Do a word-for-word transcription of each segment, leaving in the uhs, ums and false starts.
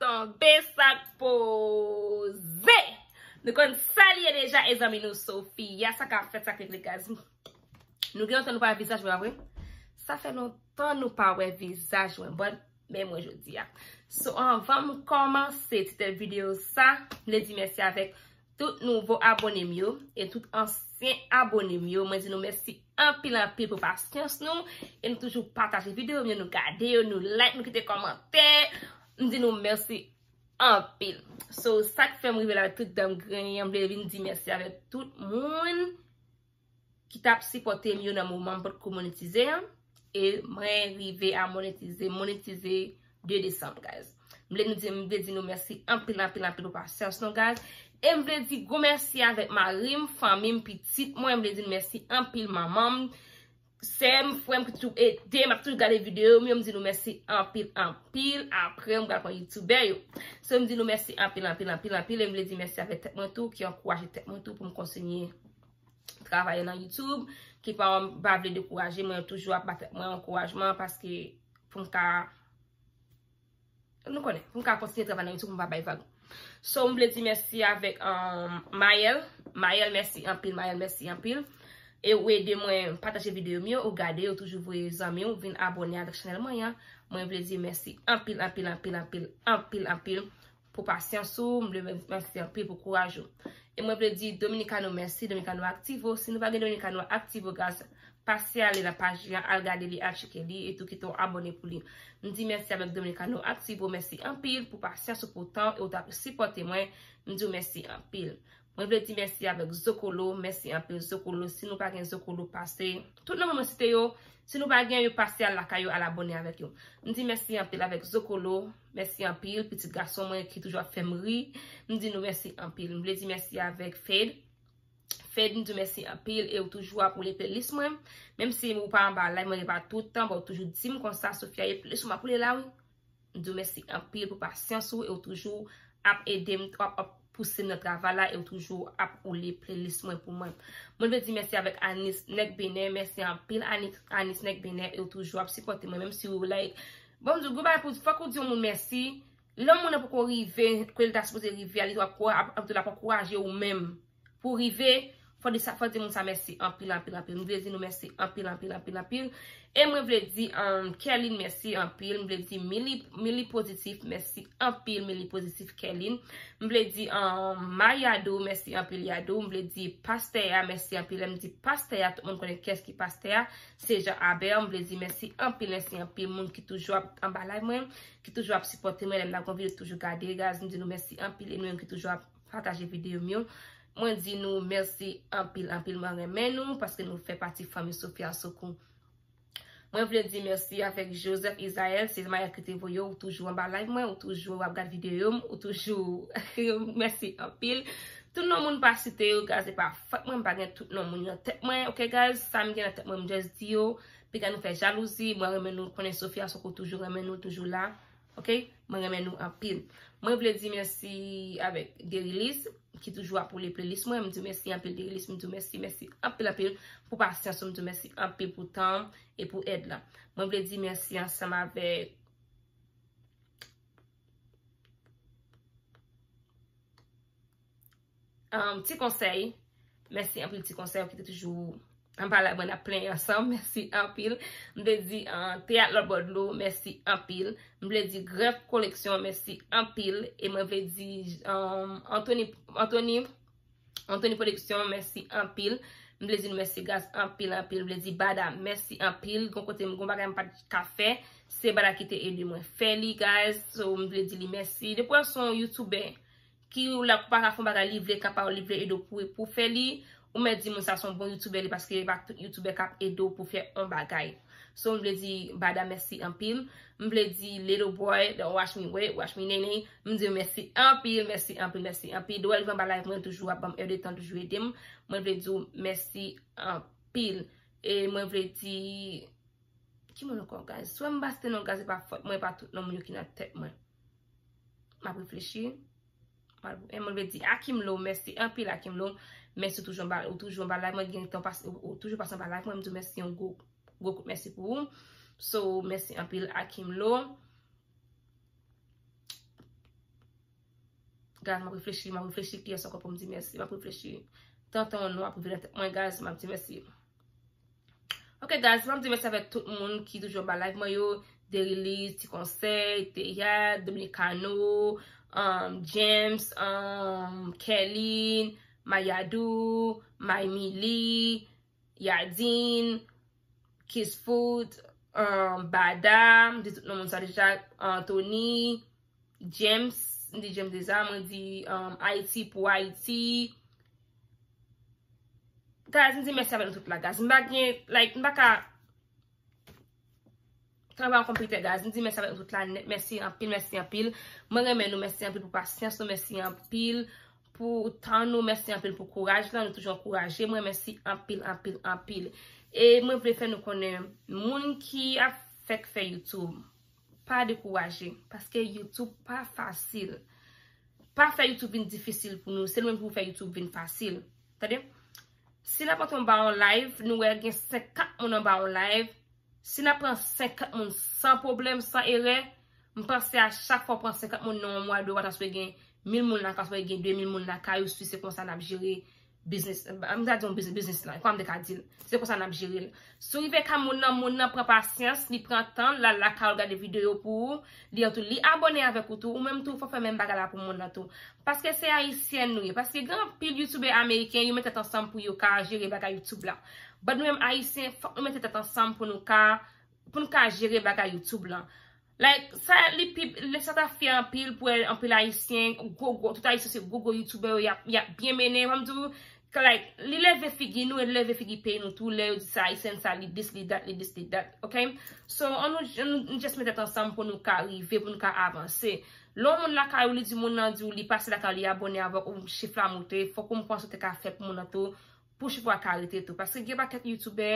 Kanpe sa k poze. Nou konn sa l ye deja, e zanmi nou Sofia. Sa k ap fèt, sa k regle, guys. Nou gen lontan nou pa wè vizaj mwen, pa vre? Sa fè lontan nou pa wè vizaj mwen. Bon, men mwen jodi a. So, anvan m kòmanse ti tèt videyo sa, m vle di mèsi avèk tout nouvo abone m yo e tout ansyen abone m yo. Mwen di nou mèsi anpil, anpil pou pasyans nou. E nou toujou pataje videyo m yo, nou gade yo, nou like, nou kite kòmantè. M di nou mèsi anpil. So, sa k fè m rive la avèk tout dan m griyen an, m vle vin di mèsi avèk tout moun ki t ap sipòte m yo nan moman m potko monetize an. E mwen rive a monetize, monetize de desanm, guys. M vle nou di, m vle di nou mèsi anpil, anpil, anpil pou pasyans nou, guys. E m vle di gwo mèsi avèk mari m, fanmi m, pitit mwen. M vle di nou mèsi anpil, manman m, sè m, frè m ki toujou ede m, ap toujou gade videyo m yo. M di nou mèsi anpil, anpil. Apre, m pral pran youtubè yo. So, m di nou mèsi anpil, anpil, anpil, anpil. E m vle di mèsi avèk tèt mwen tou, ki ankouraje tèt mwen tou pou m kontinye travay nan YouTube, ki pa, pa vle dekouraje mwen, yo toujou ap ba tèt mwen ankourajman, paske pou m ka, nou konnen, pou m ka kontinye travay nan YouTube, pou m pa bay vag. So, m vle di mèsi avèk, um, Mayel. Mayel, mèsi anpil, Mayel, mèsi anpil. E ou ede mwen pataje videyo m yo, ou gade, ou toujou voye zanmi w vin abòne avèk chanèl mwen an. Mwen vle di mèsi anpil, anpil, anpil, anpil, anpil, anpil pou pasyans ou, m vle mèsi anpil pou kouraj ou. E mwen vle di Dominicano mèsi, Dominicano Activo. Si nou pa gen Dominicano Activo, guys, pase ale nan paj li an, al gade li, al tcheke li, e tou kite yon abòne pou li. M di mèsi avèk Dominicano Activo, mèsi anpil pou pasyans ou, pou tan ou, e ou t ap sipòte mwen. M di w mèsi anpil. Mwen vle di mèsi avèk Zokolo, mèsi anpil Zokolo. Si nou pa gen Zokolo, pase. Tout non mwen site yo, si nou pa gen yo, pase al lakay yo, al abòne avèk yo. M di mèsi anpil avèk Zokolo, mèsi anpil, pitit gason mwen ki toujou ap fè m ri. M di nou mèsi anpil. M vle di mèsi avèk Fed. Fed, m di w mèsi anpil e ou toujou ap woule playlist mwen. Menm si ou pa anba live mwen, e pa tout tan, bon, ou toujou di m konsa, Sofia, e playlist ou m ap woule la, wi. M di w mèsi anpil pou pasyans ou e ou toujou ap ede m, ap, ap pouse m nan travay la e ou toujou ap woule playlist mwen pou mwen. Mwen vle di mèsi avèk Anis Nèk Benè, mèsi anpil Anis, Anis Nèk Benè e ou toujou ap sipòte mwen, menm si ou like. Bon, m di w, gwo bagay pou, fòk ou di yon moun mèsi. Lè yon moun nan poko rive kote l ta sipoze rive a, li ap, ap, ap ankouraje ou menm pou w rive, fò di sa, fò di moun sa mèsi anpil, anpil, anpil. M vle di nou mèsi anpil, anpil, anpil, anpil. E mwen vle di, um, Kerline mèsi anpil. M vle di Mili, Mili Pozitif, mèsi anpil, Mili Pozitif, Kerline. M vle di, um, Mayado, mèsi anpil, Yado. M vle di pastè a, mèsi anpil. Lè m di pastè a, tout moun konnen kiyès ki pastè a, se Jean Albert. M vle di mèsi anpil, mèsi anpil moun ki toujou ap anba live mwen, ki toujou ap sipòte mwen. Lè m nan yon videyo, toujou gade, guys, m di nou mèsi anpil. E nou menm ki toujou ap pataje videyo m yo. Mwen di nou mèsi anpil, anpil. Mwen renmen nou paske nou fè pati fanmi Sofia Sokou. Mwen vle di mèsi avèk Joseph Isael, se Mayel ki te voye w, ou toujou anba live mwen, ou toujou ap gad videyo m, ou toujou, mèsi anpil. Tout non moun pa site yo, guys, se pa fòt mwen, m pa gen tout non moun yo nan tèt mwen, ok, guys, sa m gen nan tèt mwen, m just di yo, piga nou fè jalouzi, mwen renmen nou, konnen Sofia Sokou toujou renmen nou, toujou la. Ok? Mwen renmen nou anpil. Mwen vle di mèsi avèk Derilis, ki toujou ap woule playlist mwen. M di w mèsi anpil, Derilis. M di w mèsi, mèsi anpil, anpil pou pasyans ou. M di w mèsi anpil pou tan e pou èd la. Mwen vle di mèsi ansanm avèk Um, Ti Konsèy, mèsi anpil Ti Konsèy, ou ki te toujou anba live mwen, n ap plenyen ansanm, mèsi anpil. M vle di, uh, Teyat Lòt Bò Dlo, mèsi anpil. M vle di Grèf Koleksyon, mèsi anpil. E mwen vle di, um, Anthony, Anthony, Anthony Production, mèsi anpil. M vle di nou mèsi, guys, anpil, anpil. M vle di Bada, mèsi anpil. Gon kote m, gon bagay m pa t ka fè, se Bada ki te ede mwen fè li, guys. So, m vle di li mèsi. Depi w se yon youtubè, ki ou la, ou pa ka fè yon bagay, li vle ka pa ou, li vle ede w pou, pou fè li, ou mèt di moun sa se yon bon youtubè li, paske e pa tout youtubè k ap ede w pou fè yon bagay. So, m vle di Bada mèsi anpil. M vle di Little Boy, Don't Watch Me Wait, Watch Me Nene. M di w mèsi anpil, mèsi anpil, mèsi anpil. Depi w rive anba live mwen, toujou ap ban m è de tan, toujou ede m. Mwen vle di w mèsi anpil. E mwen vle di, ki moun ankò, guys? Si w wè m pa site non, guys, se pa fòt mwen, e pa tout non moun yo ki nan tèt mwen. M ap reflechi. M ap, e mwen vle di Akimlo, mèsi anpil, Akimlo. Mèsi, ou toujou anba, ou toujou anba live mwen, gen tan pase, ou, ou toujou pase anba live mwen, m di w mèsi, yon gwo, gwo kout mèsi pou ou. So, mèsi anpil, Akimlo. Guys, m ap reflechi, m ap reflechi kiyès ankò pou m di mèsi. M ap reflechi. Tantan yon non ap rive nan tèt mwen, guys, m ap di mèsi. Ok, guys, m ap di mèsi avèk tout moun ki toujou anba live mwen yo. Deriliz, Ti Konsèy, Teyat, Dominicano, um, James, um, Kelly, Mayadou, Maymili, Yadin, Kisfoot, um, Bada, m di tout non moun sa deja, Anthony, James, m di James deja, mwen di um, Ayiti pou Ayiti. Guys, m di mèsi avèk nou tout la, guys. M pa gen, like, m pa ka travay an konpitè, guys. M di mèsi avèk nou tout la nèt. Mèsi anpil, mèsi anpil. Mwen renmen nou, mèsi anpil pou pasyans nou, mèsi anpil pou tan nou, mèsi anpil pou kouraj la. Nou toujou ankouraje mwen, mèsi anpil, anpil, anpil. E mwen vle fè nou konnen, moun ki ap fèk fè YouTube, pa dekouraje, paske YouTube pa fasil. Pa fè YouTube vin difisil pou nou, se nou menm ki pou fè YouTube vin fasil. Tande? Si n ap antre anba yon live, nou wè gen senkant moun anba yon live. Si n ap pran senkant moun san pwoblèm, san erè, m panse a chak fwa w pran senkant moun nan yon mwa, de mwa, ta swe gen mil moun lakay, swe gen de mil moun lakay ou, si se konsa n ap jere biznis, m ta di yon biznis, biznis lan, kòman m te ka di l? Se konsa n ap jere l. Si w rive ka moun nan, moun nan pran pasyans, li pran tan, l al lakay ou, gade videyo pou ou, li an tou, li abòne avèk ou tou, ou menm tou, fò w fè menm bagay la pou moun nan tou. Paske se ayisyen nou ye, paske gen anpil youtubè ameriken, yo met tèt ansanm pou yo ka jere bagay YouTube la. But nou menm ayisyen, fòk nou mete tèt ansanm pou nou ka, pou nou ka jere bagay YouTube lan. Like, sa li pi, lè sa ta fè anpil pou wè anpil ayisyen, gwo, gwo, tout ayisyen se gwo, gwo youtubè yo, y ap, y ap byen mennen, ban m di w, ke, like, li leve figi nou, e li leve figi peyi nou tou, lè yo di sa ayisyen sa, li dis, li dat, li dis, li dat, ok? So, an nou, an nou just met tèt ansanm pou nou ka rive, pou nou ka avanse. Lè yon moun lakay ou, li di moun nan di w, li pase lakay ou, li abòne avèk ou, chif la moute, fòk ou panse w te ka fè pou moun nan tou, pou chif la ka rete tou. Paske gen pakèt youtubè,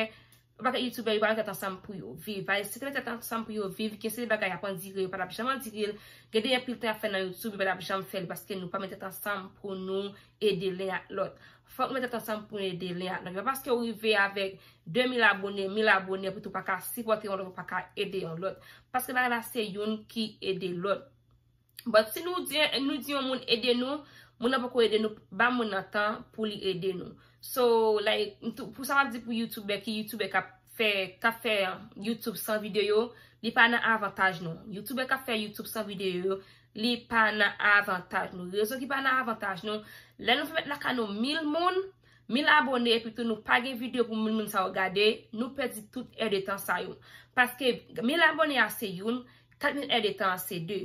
pakèt youtubè, yo pa met tèt ansanm pou yo viv. Ayisyen te met tèt ansanm pou yo viv, gen se bagay y ap andire, yo pa t ap janm andire l. Gen de anpil tan y ap fè nan YouTube, yo pa t ap janm fè l, paske nou pa met tèt ansanm pou nou ede len ak lòt. Fòk nou met tèt ansanm pou nou ede len ak lòt. E pa paske w rive avèk de mil abòne, mil abòne, pou tou pa ka sipòte yon lòt, ou pa ka ede yon lòt. Paske bagay la se youn ki ede lòt. But si nou di, nou di yon moun ede nou, moun nan poko ede nou, ba moun nan tan pou li ede nou. So, like, m tou, pou sa m ap di pou youtubè, ki youtubè k ap fè, k ap fè YouTube san videyo, li pa nan avantaj nou. Youtubè k ap fè YouTube san videyo, li pa nan avantaj nou. Rezon ki pa nan avantaj nou, lè nou fè met lakay nou mil moun, mil abòne, epi tou nou pa gen videyo pou mil moun sa yo gade, nou pèdi tout èdtan sa yo. Paske mil abòne a se youn, kat mil èdtan a se de.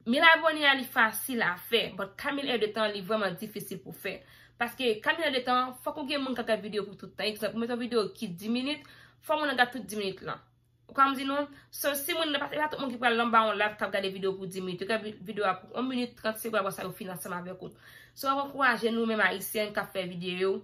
Mil abòne a li fasil a fè, but kat mil èdtan li vrèman difisil pou fè. Paske kat mil èdtan, fòk ou gen moun k ap gad videyo pou tout tan. Egzanp, ou met yon videyo ki dis minit, fò moun nan gad tout dis minit lan. Ou konprann m di nou? So, si moun nan, e pa tout moun ki pral anba yon live k ap gade videyo pou dis minit. Yo gad vi-, videyo a pou yon minit, trant segonn, apre sa yo fini ansanm avèk ou. So, m ap ankouraje nou menm ayisyen k ap fè videyo,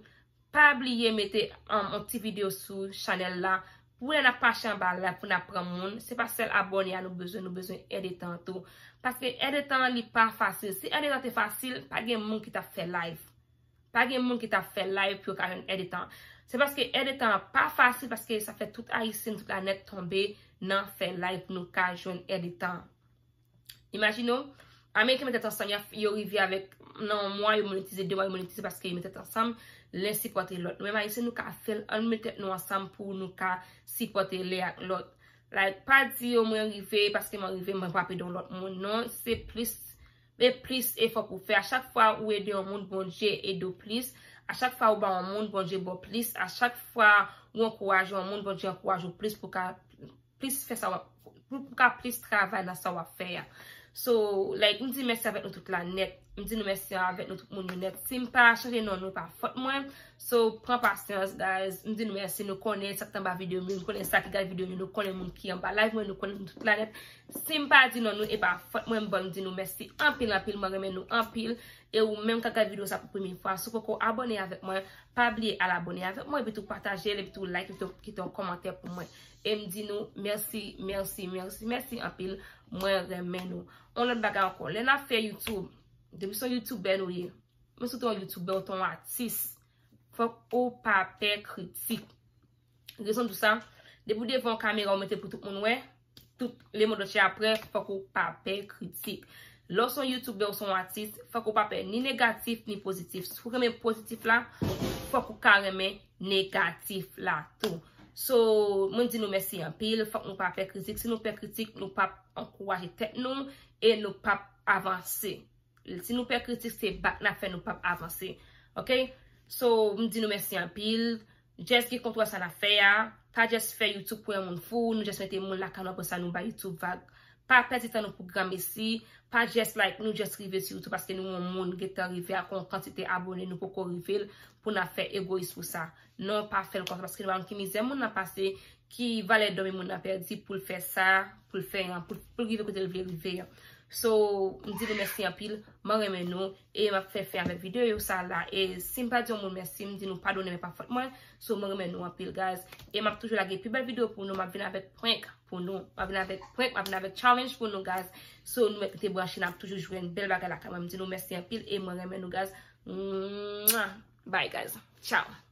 pa bliye mete, um, yon ti videyo sou chanèl la. Pou lè n ap mache anba live, pou n ap pran moun, se pa sèl abòne a nou bezwen, nou bezwen èdtan tou. Paske èdtan li pa fasil. Si èdtan te fasil, pa gen moun ki t ap fè live. Pa gen moun ki t ap fè live pou yo ka jwenn èdtan. Se paske èdtan pa fasil, paske sa fè tout ayisyen, tout lanèt tonbe nan fè live pou nou ka jwenn èdtan. Imajine w, Ameriken met tèt ansanm, y ap, yo rive avèk, nan yon mwa, yo monetize, de mwa, yo monetize paske yo met tèt ansanm, len sipòte lòt. Nou menm ayisyen, nou ka fè l, ann met tèt nou ansanm pou nou ka sipòte len ak lòt. Like, pa di yo mwen rive, paske mwen rive, mwen p ap ede yon lòt moun. Non, se plis, e plis efò pou fè. A chak fwa ou ede yon moun, Bondye ede w plis. A chak fwa ou ba yon moun, Bondye ba w plis. A chak fwa ou ankouraje yon moun, Bondye ankouraje w plis pou ka plis fè sa w ap, pou, pou ka plis travay nan sa w ap fè a. So, like, m di mèsi avèk nou tout la nèt. M di nou mèsi avèk nou tout moun yo nèt. Si m pa chanje non nou, pa fòt mwen. So, pran pasyans, guys. M di nou mèsi. Nou konnen sa k t anba videyo m yo, nou konnen sa ki gade videyo m yo, nou konnen moun ki anba live mwen, nou konnen nou tout la nèt. Si m pa di non nou, e pa fòt mwen, m bon, m di nou mèsi anpil, anpil. Mwen renmen nou anpil. E ou menm k ap gade videyo sa pou premye fwa, si w poko abòne avèk mwen, pa bliye al abòne avèk mwen, epi tou pataje l, epi tou like, epi tou kite yon kòmantè pou mwen. E m di nou mèsi, mèsi, mèsi, mèsi anpil. Mwen renmen nou. Yon lòt bagay ankò, lè n ap fè YouTube, depi se yon youtubè nou ye, men si w te yon youtubè, w te yon atis, fòk ou pa pè kritik. Rezon pou sa, depi w devan yon kamera, ou mete pou tout moun wè, tout lemonn antye ap wè, fòk ou pa pè kritik. Lè w se yon youtubè, ou se yon atis, fòk ou pa pè ni negatif ni pozitif. Si w renmen pozitif la, fòk ou ka renmen negatif la tou. So, mwen di nou mèsi anpil, fòk nou pa pè kritik. Si nou pè kritik, nou p ap ankouraje tèt nou e nou p ap avanse. Si nou pè kritik, se bak n ap fè, nou p ap avanse. Ok? So, m di nou mèsi anpil. Just gen kontwòl sa n ap fè a. Pa just fè YouTube pou yon moun fou, nou just mete moun lakay nou, apre sa nou bay YouTube vag. Pa pèdi tan nou pou granmesi. Pa just like nou just rive sou YouTube paske nou yon moun gentan rive ak yon kantite abone nou poko rive l pou n ap fè egoyis pou sa. Non, pa fè l konsa paske nou pa konn ki mizè moun nan pase, ki valè dòmi moun nan pèdi pou l fè sa, pou l fè an, pou, pou l rive kote l vle rive an. So, m di nou mèsi anpil, mwen renmen nou, e m ap fè fen avèk videyo sa la. E si m pa di yon moun mèsi, m di nou padone, men pa fòt mwen. So, mwen renmen nou anpil, guys. E m ap toujou lage pi bèl videyo pou nou, m ap vin avèk prank pou nou. M ap vin avèk prank, m ap vin avèk challenge pou nou, guys. So, nou mèt rete branche, n ap toujou jwenn bèl bagay lakay mwen. M di nou mèsi anpil, e mwen renmen nou, guys. Mwah. Bye, guys. Ciao.